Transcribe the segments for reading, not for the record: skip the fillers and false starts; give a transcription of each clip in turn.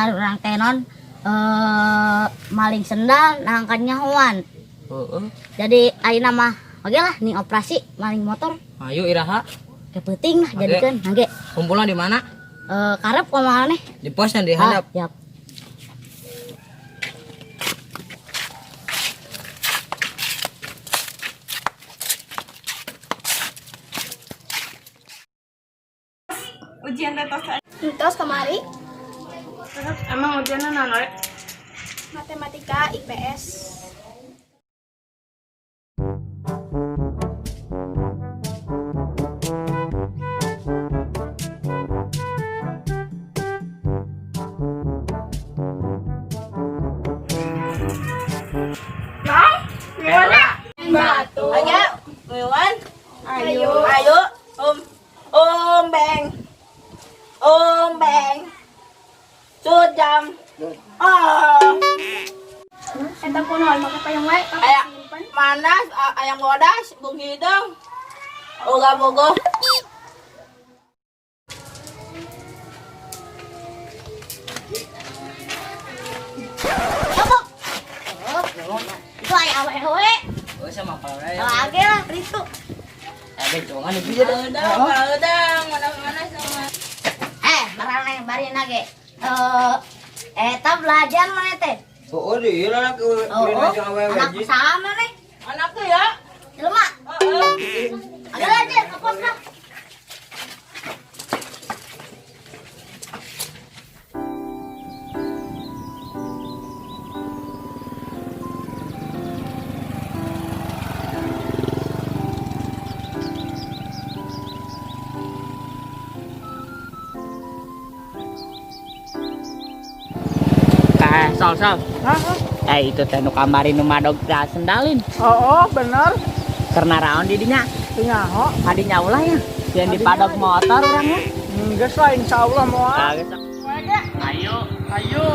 Kamari urang teh non maling sendal nangkan nyahoan. Heeh. Jadi ayeuna mah oke lah nih operasi maling motor. Ayo iraha. Ke peuting lah jadikeun nangge. Kumpulna di mana? Karep kumaha nih? Di posnya di handap. Ah, siap. Ujian teh tos. Terus kemari. Emang ujiannya naon we? Matematika, IPS. Batu. Ayo, Wiwan. Ayo. Ayo, Om. Om Beng. Om Beng. Sujam. Oh. Eta kunaon make payung wae, Pak. Aya. Simpen. Manas, ayam bodas, bung hidung. Oga bogo. Cobok. Oh, itu aya awewe. Oh, sama apa we? Lagi lah itu. Eh, becongan di dia. Udang, udang, mana-mana sama. Marane bari nage. Eta belajar mana teh? Oh, di lah Oh, oh. Anak sama nih. Anakku ya. Jelema. Heeh. Agak aja ke pos lah. Sol sol. Eh, itu teh nu kamari nu madog teh sendalin. Oh, oh bener. Karena raon di dinya. Teu nyaho. Kadinya ulah ya. Yang dipadog motor urang mah. Geus lah insyaallah moal. Ah, geus. Ayo. Ayo.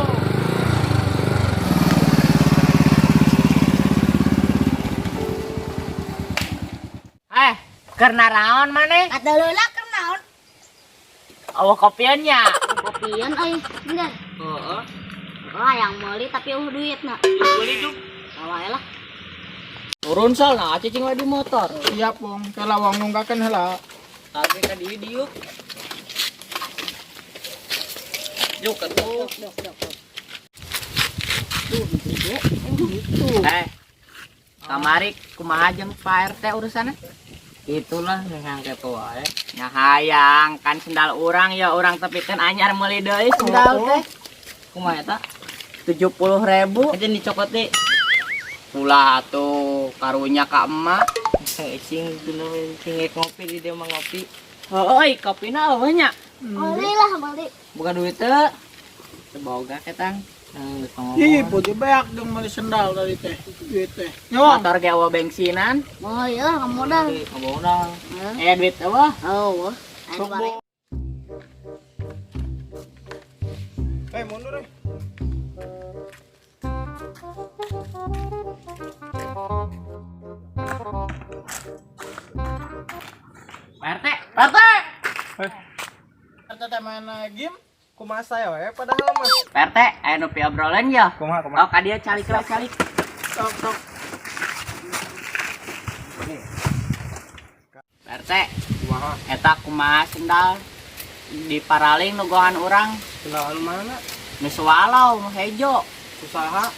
Eh, karena raon maneh? Kata leula keur naon? Awa kopiannya. Kopian euy, bener. Heeh. Wah, yang meuli tapi eueuh duitna. Beli juk. Bawa lah. Turun sol, nah cicing we di motor. Siap, Wong. Kela wong nunggakeun heula. Tapi ka dieu diuk. Yuk atuh. Eh, kamari kumaha jeung Pak RT urusanna? Itulah yang kepo wae. Nya hayang kan sendal urang ya urang tepikeun anyar meuli deui sendal teh. Kumaha eta? 70.000. Aja dicokot deh. Ulah atuh karunya ka emak. Cing dulu cing ngopi di dia mah ngopi. Heueuy, kopina eueuh nya. Beli lah, beli. Buka duit teu. Teu boga ketang. Geus ngomong. Ih, putih beak jeung meuli sendal tadi teh. Duit teh. Nyawang. Motor ge eueuh bensinan. Mau ya lah, modal. Modal. Eh duit eueuh. Oh, wah. Ayo balik. Eh, mundur eh. Pak RT, Pak RT. RT teh main game kumaha saya we padahal mah. Pak RT, aya nu piobrolan ya. Kumaha kumaha. Oh, ka dieu calik lah calik. Sok sok. Pak RT, Kumaha? Eta kumaha sendal di paraling nu gohan urang? Sendal anu mana? Nu swallow, nu hejo. Usaha.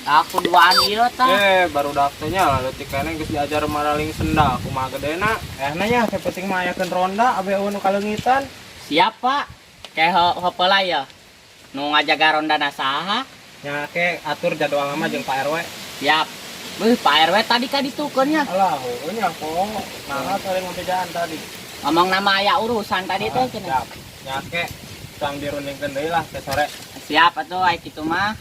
Aku duaan ieu tah. Eh, baru daftarnya lah, leutik keneh geus diajar maraling sendal, kumaha gedena? Eh, nanya, yang penting mah ayakeun ronda, abe eueuh nu kaleungitan. Siap, Pak. Kayak hopeula ya. Nu ngajaga rondana saha? Nya ke atur jadwal mah jeung Pak RW. Siap. Beuh, Pak RW tadi ka ditukeun nya. Alah, heueuh nya kok. Nah, tadi ngobejaan tadi. Ngomong nama aya urusan tadi teh cenah. Siap. Nya ke tang dirundingkeun deui lah ke sore. Siap atuh aya kitu mah.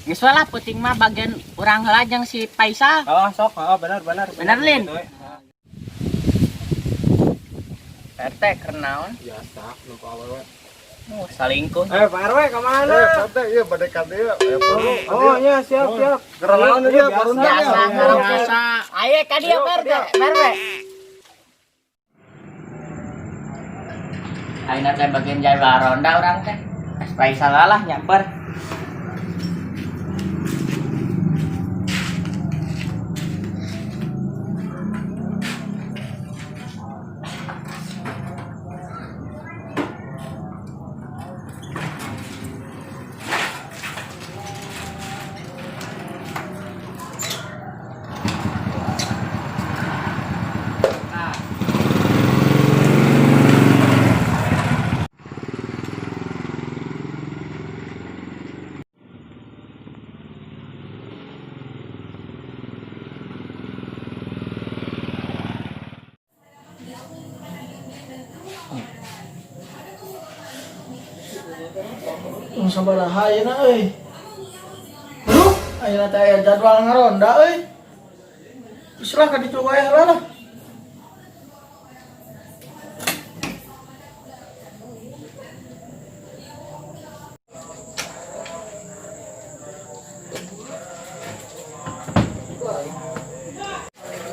Geus we lah peuting mah bagian urang heula jeung si Paisal. Oh, sok, oh, bener bener. Bener, Lin? Gitu, we. RT keur naon? Biasa, nu awewe. Oh, salingkuh. Eh, Pak RW ka mana? Eh, santai, iya badai ka dieu. Ya perlu. Oh, iya, siap, siap. Keranaon Iya, dia biasa. baru Biasa, biasa. Ayo ka dieu Pak RT, Pak RW. Ayeuna teh bagian jaga ronda urang teh. Es Faisal lah nyamper. Tong sabaraha ayeuna euy. Aduh, ayeuna teh aya jadwal ngaronda euy. Geus lah ka ditu wae heula lah.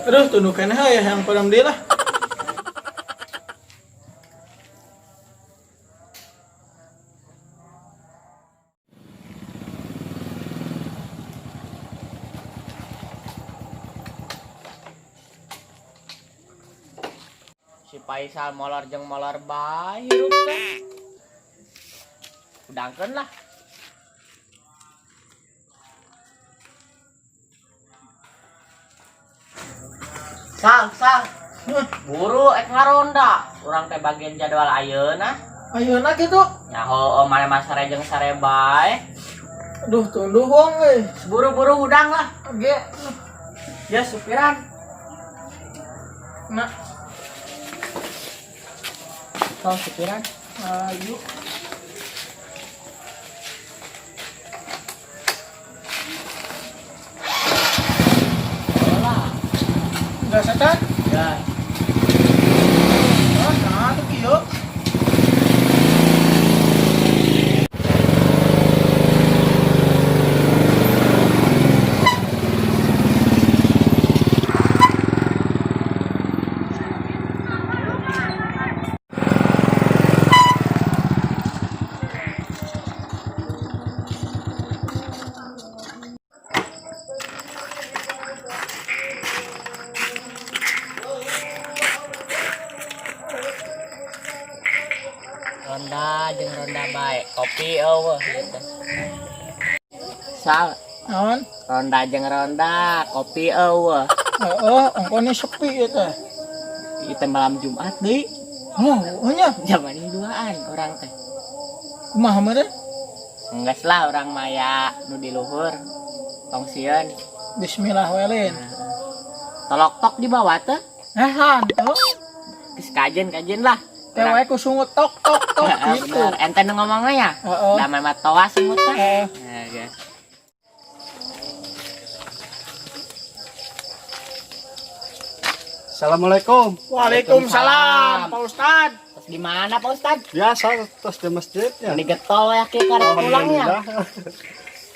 Aduh, tunduh keneh euy yang padam deui lah. Si Faisal molor jeung molor bae hirup teh. Udangkeun lah. Sal, sal. Buru ek ngaronda. Urang teh bagian jadwal ayeuna. Ayeuna kitu. Nyaho mana mah sare jeung sare bae. Aduh, tunduh wong euy. Buru-buru hudang lah. Ge. Ya supiran. Nah, Tong supiran. ayo. Enggak setan? Ya. Ah, nah tuh kieu. Ronda jeung ronda bae. Kopi eueuh gitu. Sal, Naon? Ronda jeung ronda, kopi eueuh. Heeh, ongkone sepi ieu teh. Ieu teh malam Jumat deui. Oh, nya Zaman ini duaan orang teh. kumaha meureun? Enggeus lah urang maya nu di luhur. Tong sieun. Bismillah welin. Tolok tok di bawah teh. Eh, hantu. Geus kajen-kajen lah. Teh wae ku sungut tok tok tok Heeh, gitu. bener. Ente nu ngomongnya ya? Heeh. Da mah toa sungut teh. Heeh. Nah, geus. Assalamualaikum. Waalaikumsalam, Pak Ustad. Terus di mana Pak Ustad? Biasa terus di masjid ya. Ini getol ya ke karek pulang ya.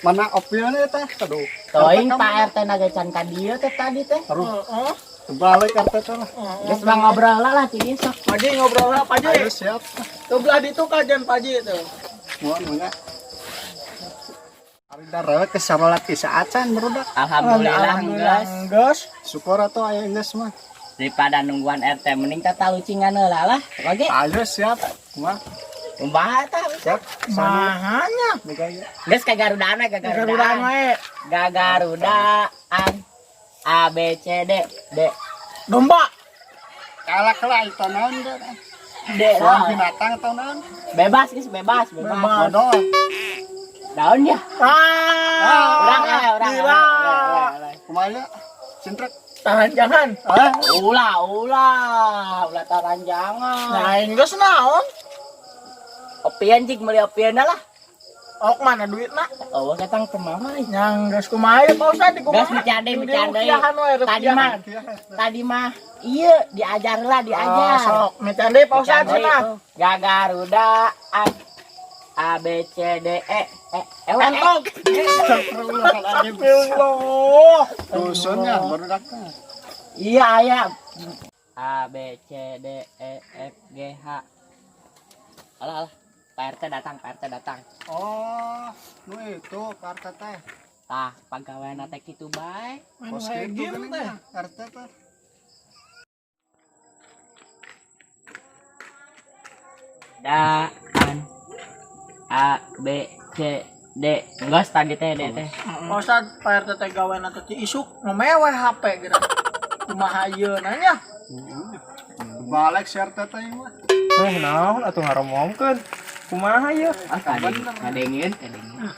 Mana opilnya teh? Aduh. Toing Pak RT naga can ka dieu teh tadi teh. Aduh, Heeh. kebalik RT teh lah. Geus bang ngobrol lah ti sok. Pak Haji ngobrol lah, Pak Haji. Ayo siap. Tuh belah ditu kajian Pak Haji tuh. Mohon enggak. Ari darewek ke sarolat isa acan barudak. Alhamdulillah geus. Geus. Syukur atuh aya geus mah. Daripada nungguan RT mending tata lucingan heula lah. Oke. Ayo siap. Kumaha? Kumaha tah? Siap. Sana Mahanya. boga ieu. Geus ka Garudaan we, ka Garudaan Garudaan. wae. Gagarudaan. A B C D D Domba. Kalah kalah itu naon teh? D Hewan lah. binatang atau naon? Bebas geus bebas, bebas. Bebas. Bodoh. Daun ya. Ah, Urang eleh, urang Gila. eleh, eleh, eleh. Kumaha ieu? Cintrek. Taranjangan. Ah, Ulah, ulah, ulah taranjangan. Nah, geus naon? Opian cik meuli opian lah. Ok mana duitna? Oh, katang kemana? Yang geus kumaha ya Pak Ustad di kumaha? Geus bercanda, bercanda. Dirupiahan wae, Tadi mah, tadi mah, iya diajar lah, diajar. Ah, sok bercanda Pak Ustad cenah. Gagarudaan. A B C D E E E E. Entog. Astagfirullahaladzim. Astagfirullah. Dusunnya barudak teh. Iya ayam. A B C D E F G H. Alah alah. Pak RT datang, Pak RT datang. Oh, nu itu Pak RT teh. Tah, pagawean teh kitu bae. Main Kos wae kitu game geuning teh. nya, RT teh. Daan A B C D. Enggak tadi teh D teh. Pak Ustad, Pak RT teh gawean teh ti isuk ngomewe HP geura. Kumaha ieu nanya? Balik si RT teh mah. Eh, naon atuh ngaromongkeun. Kumaha ieu? Ah, kadeng kadengin,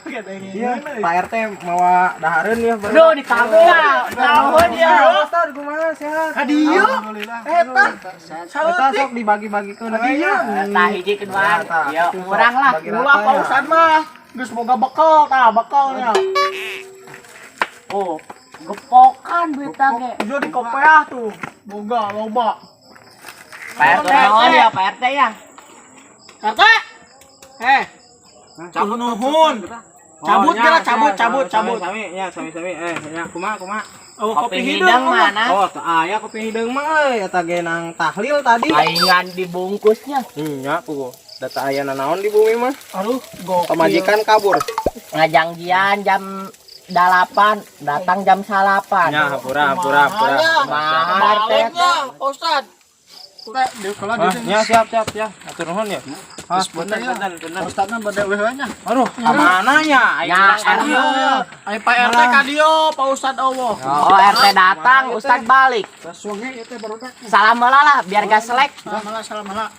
kadengin. Iya, Pak RT mawa dahareun ya. Duh, ditambah. Naon ya? Ustad kumaha sehat? Ka dieu? Alhamdulillah. Eta. Eta sok dibagi-bagikeun we nya. Tah hiji kedua. Tah, Ya, itu sok murah lah. bagi rata Ulah Pak ya. Ustad mah geus boga bekal tah bekalnya. Oh, gepokan duitna ge. Tujuh di kopeah tuh. Boga loba. Pak RT naon ya, Pak RT ya? RT. Eh. Cabut nuhun. Cabut Oh, geura nya, cabut nya, cabut cabut. Sami, nya, sami-sami. Eh, nya kumaha kumaha? Oh, Kopi hidung mana? Oh, teu aya kopi hideung mah euy, eta ge nang tahlil tadi. Palingan dibungkusnya. Nya puguh. Da teu aya nanaon di bumi mah. Aduh, gokil. Pamajikan kabur. Ngajangjian jam 8, datang jam 9. Nya hampura hampura hampura. Mahar teh. Baliknya, Pak Ustad. Teh, di kalau Ah, di nya siap siap ya. Atur nuhun ya. Ah, Geus punten bener ya. punten punten. Ustadna bade weh we nya. Aduh, kamana nya? Aing Ya, urang ka dieu. Ayo Pak RT ka dieu, Pak Ustad Allah. Oh, RT datang, Ustad balik. Sungai ieu teh barudak. Salam heula lah biar gak selek. Salam lah, salam lah.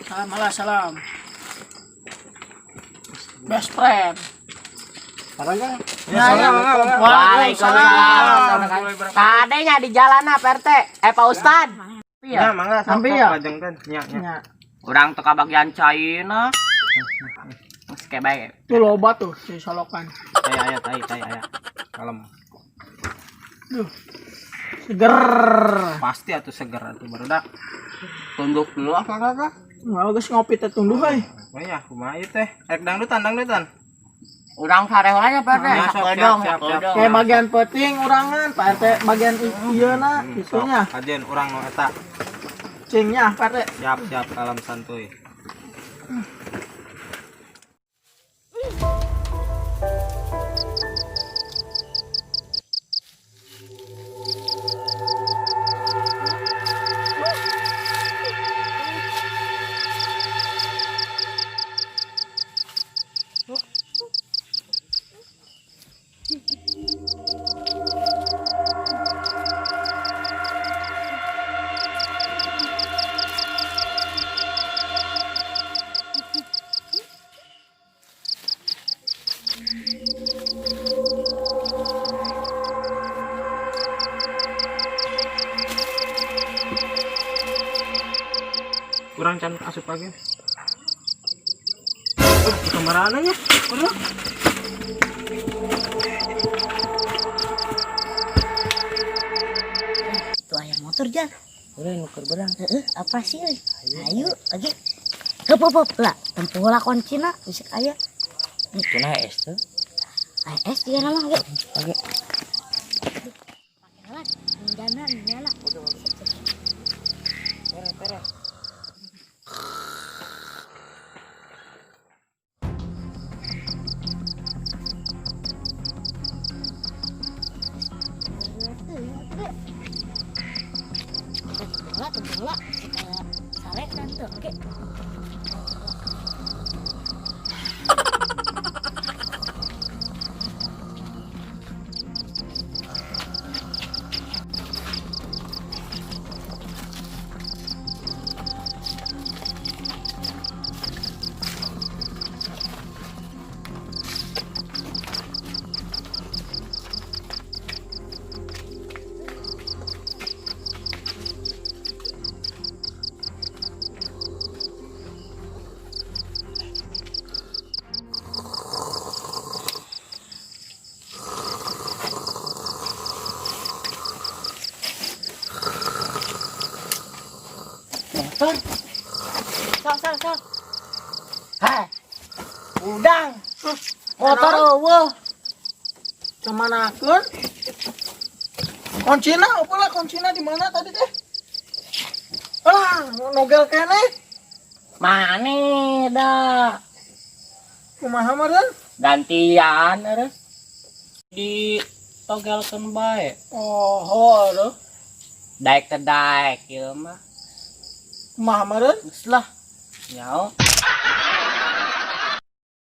Salam lah, salam. Best friend. Parangga. Ya, ya. Waalaikumsalam. Kadenya di jalan Pak RT. Eh Pak Ustad. Nya mangga sok Sampai sok ya? lajengkeun. Nya nya. Ya. Urang teu kabagian caina. Geus kayak bae. Tuh loba tuh si solokan. Tai aya tai tai aya. Kalem. Duh. Seger. Pasti atuh seger atuh barudak. Tunduk dulu ah kakak. Nggak geus ngopi teh tunduh euy. Oh ya, kumaha ieu teh? Rek dangdutan dangdutan. Urang sarehola nya Pak RT. Ya, sok, Sakedong, siap, siap, sakedong. Kayak bagian penting urangan Pak RT bagian ieu na itunya. Sok, kajen urang nu eta. Cingnya Pak RT. Siap siap kalem santuy. Urang can asup lagi. Kamarana nya? Aduh. Tuh aya motor jar. Udah nuker berang. Heeh, apa sih euy? Ayo, lagi. Heup heup heup lah, tempuh lah kuncina bisa aya. Tuna es tuh. Aya es juga nama ge. Oke. Pake heula, minjana minjana. Bola, bola, sare tante, oke. Motor. Sok sok sok. Heh. Udang. Motor eueuh. Kemanakeun? Kuncina, apa lah kuncina di mana tadi teh? Alah, nogel keneh. Maneh da. Kumaha meureun? Gantian eureun. Di togelkeun bae. Oh, aduh. Daek teh daek ieu mah. Kumaha meureun? Geus lah. Nyaho.